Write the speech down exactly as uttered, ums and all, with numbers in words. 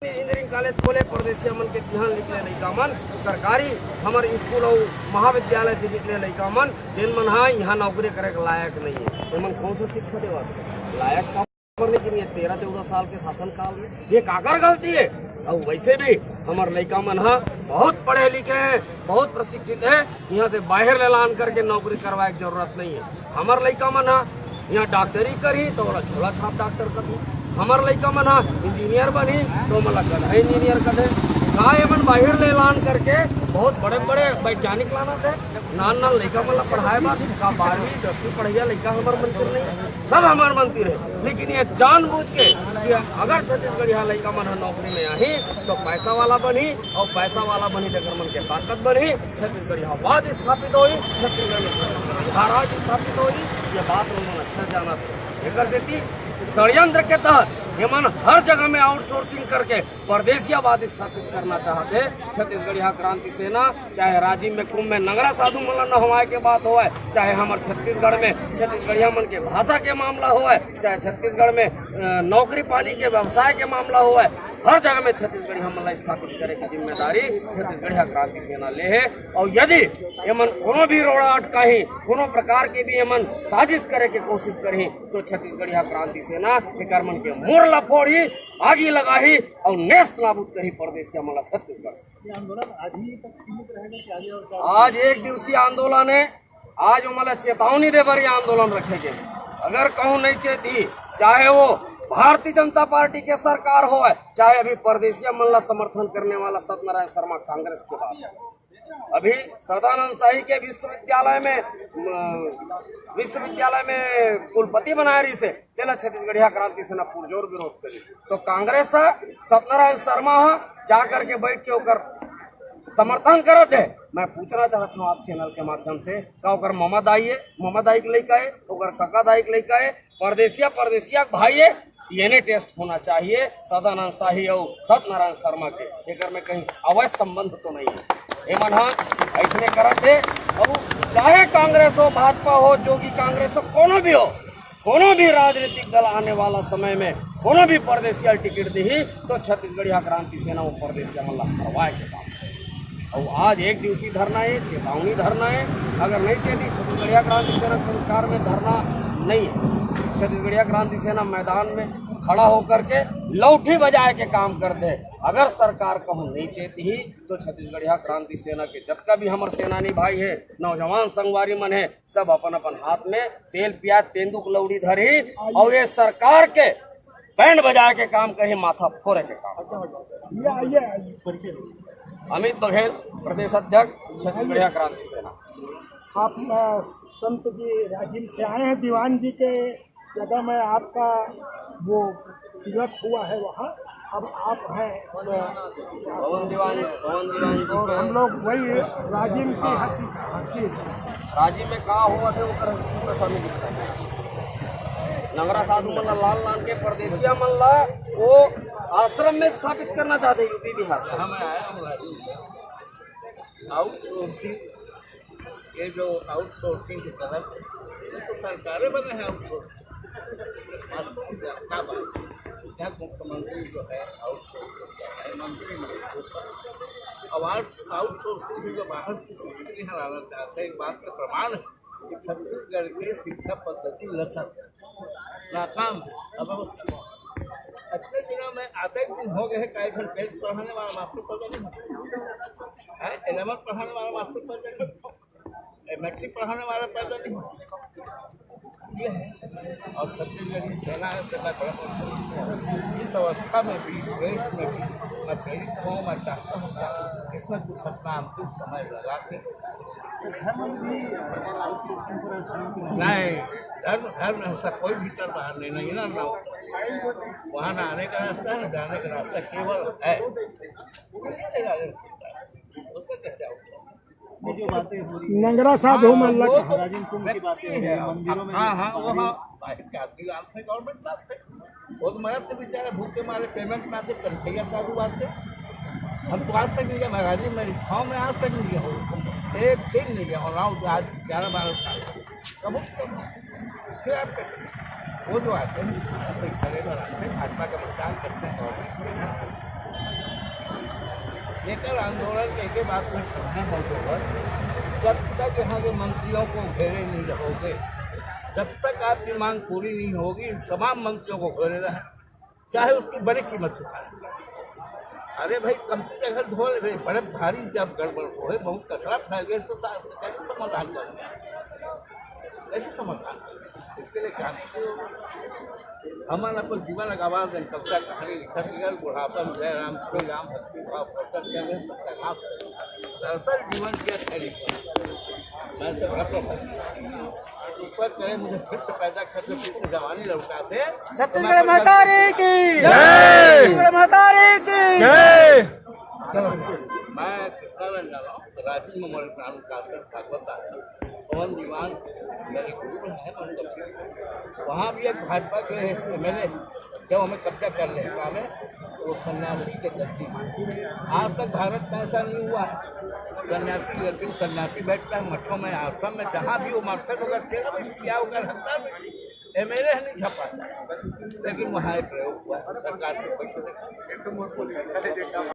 Engineering college खोले, परदेसिया मन के तिहां निकले लइका मन, सरकारी हमर स्कूल अउ महाविद्यालय से निकले लइका मन, जेन मन ह इहां नौकरी करे के लायक नहीं है, एमन कौन सा शिक्षा देवा? लायक का? लेकिन ये तेरह चौदह साल के शासनकाल में ये काकर गलती है? अउ वैसे भी हमर लइका मन ह बहुत पढ़े लिखे हैं, बहुत प्रशिक्षित है। इहां से बाहर ले लान करके नौकरी करवाए के जरूरत नहीं है। हमर लइका मन ह इहां डॉक्टरी करही तो ओला झोला छाप डॉक्टर करही। हमर लइका मन ह इंजीनियर बनही तो ओमन ला गधा इंजीनियर कथे। का एमन बाहर ले लान करके बहुत बड़े बड़े वैज्ञानिक लाना थे? नान नान लइका मन ला पढ़ाए बर का बारहवीं दसवीं पढ़िया लइका हमर मन के नहीं? सब हमर मन तीर है, लेकिन ये जानबूझ के कि अगर छत्तीसगढ़िया लइका मन ह नौकरी में आही तो पैसा वाला बनही, अउ पैसा वाला बनही तेकर मन के ताकत बनही। छत्तीसगढ़ियावाद स्थापित होही, छत्तीसगढ़ में छत्तीसगढ़िया राज स्थापित होही। ये बात हमन अच्छा जानत हन। एकर सेती षड्यंत्र के तहत एमन हर जगह में आउटसोर्सिंग करके परदेसियावाद स्थापित करना चाहत हे। छत्तीसगढ़िया क्रांति सेना, चाहे राजिम में कुंभ में नंगरा साधु मन ला नहवाए के बात होवय, चाहे हमर छत्तीसगढ़ में छत्तीसगढ़िया मन के भाषा के मामला होवय, चाहे छत्तीसगढ़ में, अ, नौकरी पानी के व्यवसाय के मामला होवय, हर जगह में छत्तीसगढ़िया मन ला स्थापित करे के जिम्मेदारी छत्तीसगढ़िया क्रांति सेना ले हे। अउ यदि एमन कोनो भी रोड़ा अटकाही, कोनो प्रकार के भी एमन साजिश करे के कोशिश करही, तो छत्तीसगढ़िया क्रांति सेना एकर मन के मुर ला फोड़ही, आगी लगाही अउ नेस्त नाबूद करही परदेसिया मन ला छत्तीसगढ़ से। ये आंदोलन आज ही तक सीमित रहेगा कि आगे और क्या? आज एक दिवसीय आंदोलन है। आज ओमन ला चेतावनी दे बर ये आंदोलन रखे गे। अगर कहूं नहीं चेतही, चाहे वो भारतीय जनता पार्टी के सरकार होवय, चाहे अभी परदेसिया मन ला समर्थन करने वाला सत्यनारायण शर्मा कांग्रेस के बात। अभी सदानंद शाही के विश्वविद्यालय में, अ, विश्वविद्यालय में कुलपति बनाए रहिस हे, तेला छत्तीसगढ़िया क्रांति सेना पुरजोर विरोध करी। तो कांग्रेस ह सत्यनारायण शर्मा ह जा करके बैठ के ओकर समर्थन करत हे। मैं पूछना चाहत हूं आप चैनल के माध्यम से, का ओकर ममा दाई हे, ममा दाई के लइका हे, ओकर कका दाई के लइका हे, परदेसिया परदेसिया के भाई हे? डीएनए टेस्ट होना चाहिए सदानंद शाही अउ सत्यनारायण शर्मा के, एकर में कहीं अवैध संबंध तो नहीं है। एमन ह अइसने करत हे। अउ चाहे कांग्रेस हो, भाजपा हो, जोगी कांग्रेस हो, कोनो भी हो, कोनो भी राजनीतिक दल आने वाला समय में कोनो भी परदेसिया टिकट दिही तो छत्तीसगढ़िया क्रांति सेना वो परदेसिया मन ला हरवाए के काम करे। अउ आज एक दिवसीय धरना है, चेतावनी धरना है। अगर नहीं चेती, छत्तीसगढ़िया क्रांति सेना के संस्कार में धरना नहीं है। छत्तीसगढ़िया क्रांति सेना मैदान में खड़ा होकर के लौठी बजाए के काम कर दे। अगर सरकार कहूं नहीं चेती तो छत्तीसगढ़िया क्रांति सेना के जतका भी हमर सेनानी भाई है, नौजवान संगवारी मन है, सब अपन अपन हाथ में तेल प्याज तेंदुक लौड़ी धरही अउ ये सरकार के बैंड बजाए के काम करही, माथा फोरे के काम। ये आइए, आइए। अमित बघेल, प्रदेश अध्यक्ष, छत्तीसगढ़िया क्रांति सेना। आप, अ, संत जी राजिम से आए हैं, दीवान जी के जगह में आपका वो तिलक हुआ है वहाँ, अब आप हैं, अ, पवन दीवान, पवन दीवान जी और के हम लोग वही राजिम की हाँ। हकी-, हाँ, जी, जी। राजिम में का हुआ थे, ओकर हकीकत हमें दिखता है। नंगरा साधु मन ला लान लान के परदेसिया मन ला वो आश्रम में स्थापित करना चाहते हैं यूपी बिहार से। हाँ, मैं आया हूँ राजिम से। आउटसोर्सिंग, ये जो आउटसोर्सिंग की तरफ, इसको सरकारें बने हैं आउटसोर्सिंग। वास्तव में क्या, क्या बात है? क्या मुख्यमंत्री जो है आउटसोर्सिंग क्या है, मंत्री नहीं है, वो सब। अब आउट-, आउटसोर्सिंग से जो बाहर की शिक्षा यहाँ लाना चाहते हैं, एक बात का प्रमाण है कि छत्तीसगढ़ की शिक्षा पद्धति लचर है, नाकाम है। अब उस इतने दिनों में आते दिन हो गए हैं, कई घंटे पढ़ाने वाला मास्टर पैदा नहीं होता है, इलेवन पढ़ाने वाला मास्टर पैदा नहीं होता, मैट्रिक पढ़ाने वाला पैदा नहीं होता। ये है। और छत्तीसगढ़ की सेना से मैं बड़ा प्रसन्न हूँ। इस अवस्था में भी, इस वेश में भी मैं प्रेरित हूँ, मैं चाहता हूँ कि इसमें कुछ अपना अंतिम समय लगा के धर्म भी आउटसोर्सिंग पर आधारित है। नहीं, धर्म, धर्म ऐसा कोई भीतर बाहर नहीं, नहीं ना, ना। वहाँ ना आने का रास्ता है, ना जाने का रास्ता, केवल है। उसका कैसे आउटसोर्स? ये जो बातें हो रही हैं, नंगरा साधु हाँ, मन ला वो कहा। तो राजिम कुंभ की बातें हो रही हैं, मंदिरों में हाँ, हाँ, वो बाहरी हाँ, बाहर के आदमी आते हैं, गवर्नमेंट आते हैं। वो तो मरद से बेचारे भूख के मारे पेमेंट ना थे, कन्हैया साधु आते। हम तो आज तक नहीं गए महाराज जी, मैं रिक्शाओं में आज तक नहीं गया हूँ, एक दिन नहीं गया हूँ। राउंड आज ग्यारह बारह साल, कब, कब फिर आप कैसे? वो जो आते हैं, तो इस तरह का आते हैं, भाजपा का मतदान करते हैं, गवर्नमेंट में जाते हैं। लेकर आंदोलन के, के बाद में समझा मौजूद है, जब तक यहाँ के मंत्रियों को घेरे नहीं रहोगे, जब तक आपकी मांग पूरी नहीं होगी, तमाम मंत्रियों को घेरे रहे, चाहे उसकी बड़ी कीमत चुकाए। अरे भाई, कम सी जगह धो ले भाई, बड़े भारी जब गड़बड़ हो है, बहुत कचरा फैल गया, इसको सा-, कैसे समाधान करेंगे? कैसे समाधान करेंगे? इसके लिए क्या नहीं? हमन अपन जीवन लगावा दे, कविता कहानी लिखत निकल, बुढ़ापा में जय राम, श्री राम, भक्ति भाव प्रकट कर रहे, सबका नाश कर। दरअसल जीवन के अच्छा लिखा। मैं से बड़ा प्रभावित हूँ। ऊपर करे मुझे फिर से पैदा करके फिर से जवानी लौटा दे। छत्तीसगढ़ महतारी की जय। छत्तीसगढ़ महतारी की जय। मैं कृष्णा रंजाला हूँ, राजीव मेमोरियल ग्राउंड का भागवत आश्रम, पवन दीवान मेरे गुरु हैं, उनका शिष्य। वहाँ भी एक भाजपा के एमएलए, जब हमें कब्जा कर लेगा हमें, वो सन्यासी के गद्दी। आज तक भारत में ऐसा नहीं हुआ। सन्यासी के गद्दी, सन्यासी बैठता है मठों में, आश्रम में, जहाँ भी वो मरते लोग, चला भाई, क्या होकर हकदार, एमएलए नहीं छपा, लेकिन वहाँ एक प्रयोग हुआ है, सरकार के पैसे।